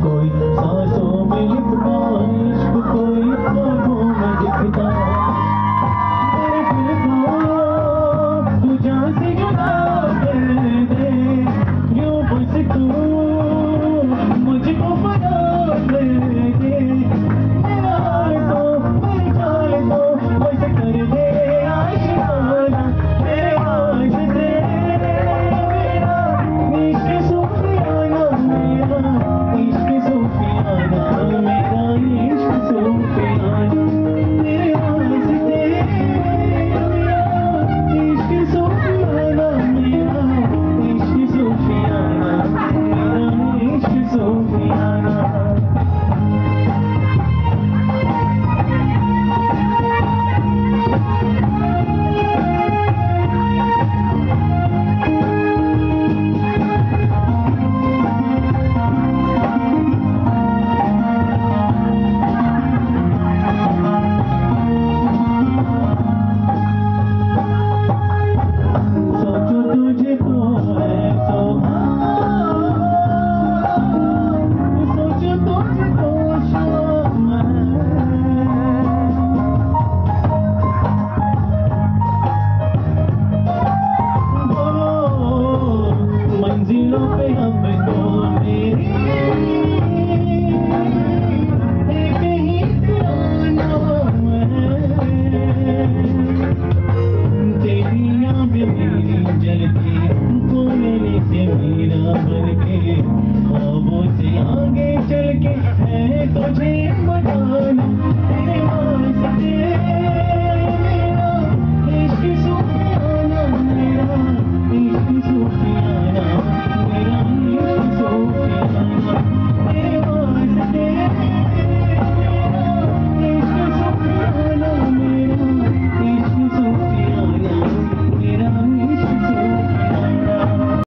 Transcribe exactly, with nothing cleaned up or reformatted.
कोई सांसों में लिपटा इश्क, कोई ख्वाबों में दिखता। मेरे दिल को तू जान से जुदा कर दे, यूं बस तू मुझको फना कर दे। मेरा हाल तो, मेरी चाल तो बस कर दे आशिकाना। मेरे वास्ते मेरा इश्क सूफियाना, मेरा इश्क सूफियाना, मेरा इश्क सूफियाना। मेरे वास्ते मेरा इश्क सूफियाना, मेरा इश्क सूफियाना, मेरा इश्क सूफियाना। सोचो तुझको है सुबह, सोचो तुझको शाम है। बोलो, मंजिलों पे हमको मेरी एक ही तेरा नाम है। तेरी आंख मेरी जलती, तू लेने से मेरा भर के, ख्वाबों से आगे चल के है तुझे